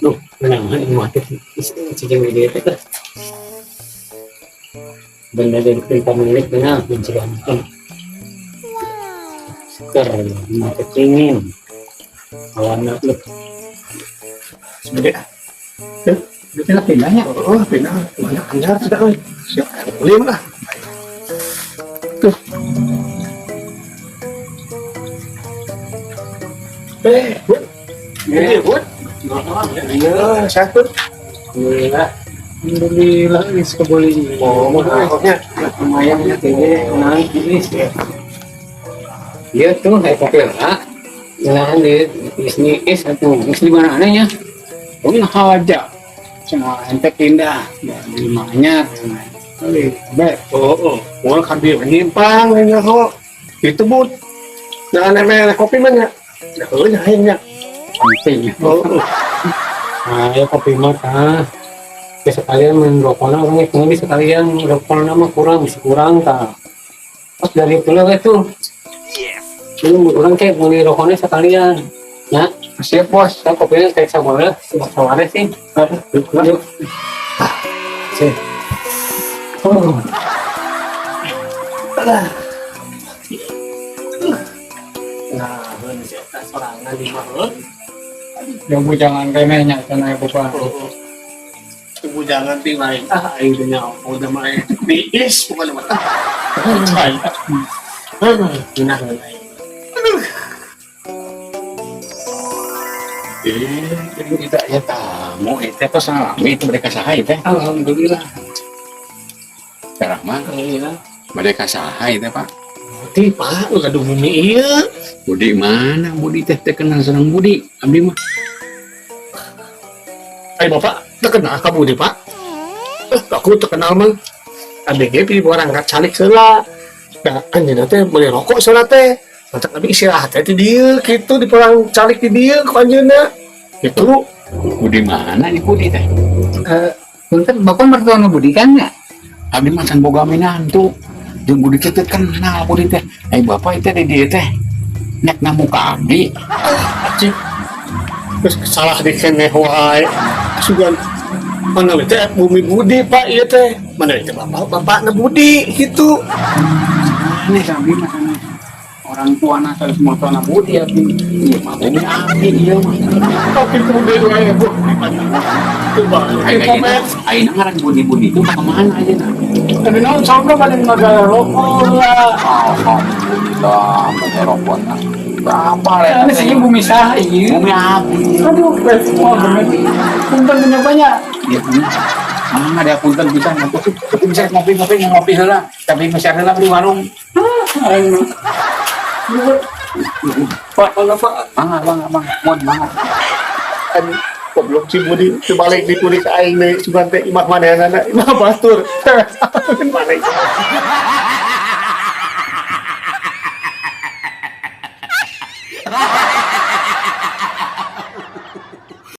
Duh, kenapa ini mati cicing di dia teh. Benda dari pemilik benar mencurigakan. Seker, mati dingin. Awana lu. Sebenarnya. Duitnya pindahnya. Oh, pindah. Banyak anyar sudah euy. Siap. Beli lah. Tuh. Eh, Bu. Ini, Bu. Iya, Sehat, Bu. alhamdulillah. Alhamdulillah ini kebuli. Oh, mau rokoknya. Lumayan ya kayaknya naik ini. Iya tuh, kayak kopi lah. Jalan di sini is atau is di mana anehnya? Oh, haja. Cenah ente pindah dari anyar. Kali. Be, Oh, oh. Mau kan dia menyimpang ini kok. Itu, Bu. Nah, namanya kopi mah nya. Ya, heuh nya nya. Penting. Oh, oh. Nah, ya kopi mah tah. Ya sekalian men rokokna orangnya ngopi sekalian rokokna mah kurang bisa kurang tah. Pas dari itu lah itu. Ini orang kayak beli rokoknya sekalian. Ya, Siap, Bos. saya kopinya kayak sama sama sih. Yuk. Sih. Oh. Nah, bener sih, sorangan di mah. Yang bujangan kenehnya cenah ibu Pak. Oh, oh. Ibu jangan ting lain. Ah, aing teh nyaho udah mah aing. Niis bukan mah. Ah, aing. Nah, aing. Eh, jadi kita ya tamu itu teh salami itu mereka saha itu teh. Alhamdulillah. Teh Rahman, Alhamdulillah. mereka saha itu Pak. Budi, Pak, udah gaduh bumi ieu. Budi mana? Budi teh teh kenal sareng Budi. Abdi mah. Ai Bapak, terkenal ka Budi, Pak? Eh, aku terkenal mah. ABG pi orang calik heula. Nah, anjeunna teh meuli rokok heula teh. Mantap abi istirahat teh di dieu kitu di perang calik di dieu ku anjeunna. Gitu. Budi mana nih Budi teh? Eh, punten Bapak mertua nu Budi kan ya? Abdi mah can boga minantu. Jeung Budi teh teu kenal Budi teh. Eh bapak itu di dieu teh. Nek namu ka abdi. Cik. Terus salah di keneh wae. Sugan mana we teh bumi Budi Pak ieu teh. Mana teh bapak bapakna Budi gitu. Aneh abdi mah sana. Orang tua na sanes mertuana Budi abdi. Ieu mah bumi abdi ieu mah. Tapi Budi wae Bu. Coba Ayeuna komen. ayeuna ngaran Budi-Budi itu ka mana ayeuna? Tapi naon saudara pada masalah rokok lah. Alhamdulillah, pakai rokok nah. Berapa lah? Ini sih bumi sah ieu. Bumi abdi. Aduh, wah bener. Punten banyak banyak. Ya punya. Mana ada punten bisa ngopi. Bisa ngopi-ngopi ngopi heula, tapi meser heula di warung. Aing. Pak, mana Pak? Mangga, mangga, mangga. Mohon mangga. Aduh, goblok si Budi dibalik di kulit aing deui sugan teh imah manehna imah batur. Mana